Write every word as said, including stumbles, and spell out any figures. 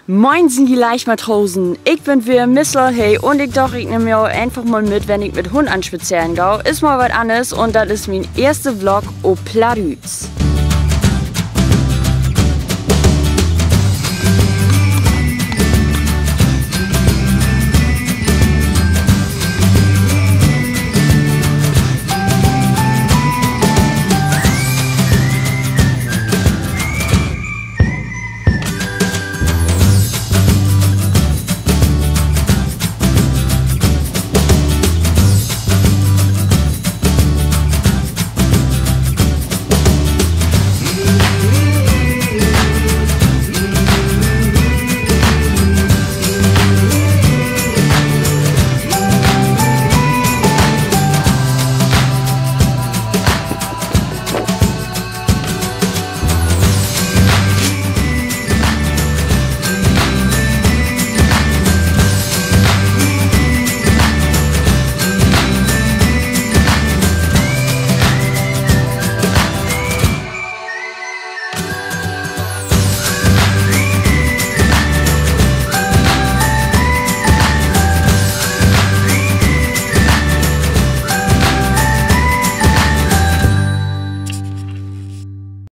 Moinsen, ji Leichtmatrosen. Ik bün weer Missel, hey, un ik dach, ik nehm jo eenfach mal mit, wenn ik mit Hund an 't Spazeren gah. Is mal wat anners un dat is mien eerste Vlog op Plattdüütsch.